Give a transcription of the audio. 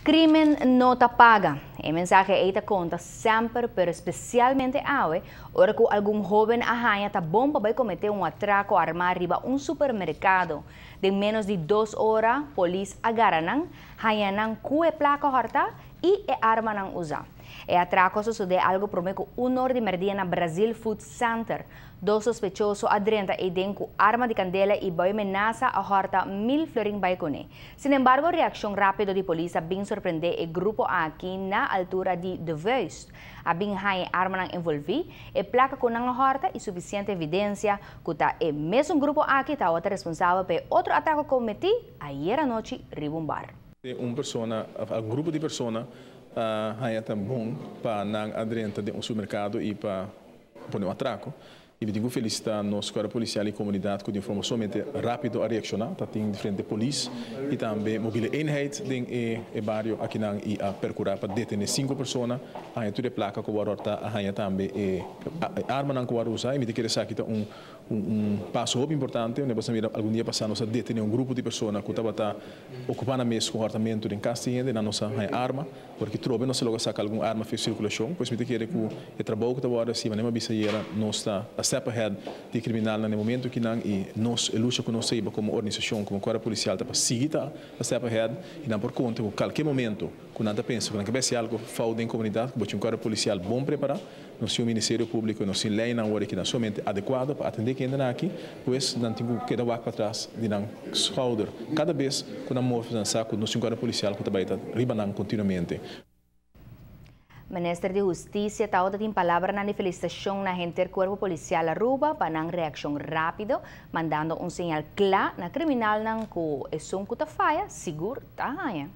Crimen no ta paga. E mensahe ey ta conta semper, pero especialmente awe, ora cu algun hoben a haya ta bon pa bay comete un atraco arma riba un supermercado. Den menos di 2 ora, polis a gara nan, haya nan cu e placa horta y e armanan usa. E atraco a sucede algo prome cu 1 or di merdia na Brazil Food Center. Dos sospechoso a drenta eyden cu arma di candela y bou menasa a horta 1000 florin bay cune. Sin embargo, reaccion rapido di polis a bin sorprende e grupo aki na altura di De Vuist. A bin haya armanan envolvi, e placa cu nan a horta y suficiente evidencia cu ta e mesun grupo aki ta responsabel pa otro atraco cometi ayera nochi riba un bar. Un persona, un grupo di persona ta bon pa nan a drenta den un supermercado y pa pone un atraco. Y mi tin cu felicita nos cuerpo policial y comunidad cu forma sumamente rapido a reacciona. Tin diferente polis y tambe mobiele eenheid den e bario aki nan y a percura pa detene cinco persona. A tur placa cu a haya, tambe e armanan cu a usa, y mi kier sa cu un paso hopi importante. Nos mira algun dia pasa nos a detene un grupo di persona cu tabata ocupa nan mes cu hortamento den cas y nan nos a haya arma, porque trobe nos logra saca algun arma pa circulacion. Pues mi kier cu e trabou cu ta awor asina, manera bisa ayera, nos ta a step ahead di criminal na momento cu nan y nos lucha cu nos como organisacion, como cuerpo policial, pa sigui ta a step ahead y nan por conta cu cualkier momento cu nan pensa cu nan kier algo fout den comunidad, cu un cuerpo policial bon prepara, nos tin un Ministerio Publico, nos tin ley awor cu ta sumamente adecua pa atende ken aki, pues nan tin cu keda wak patras di nan schouder. Cada bes cu nan move, nan sa cu nos tin un cuerpo policial cu tambe ta riba nan continuamente. Minister di Husticia tabatin palabra na felicitacion na henter Cuerpo Policial Aruba pa nan reaccion rapido, mandando un señal cla na criminalnan cu esun cu ta faya, sigur ta haya.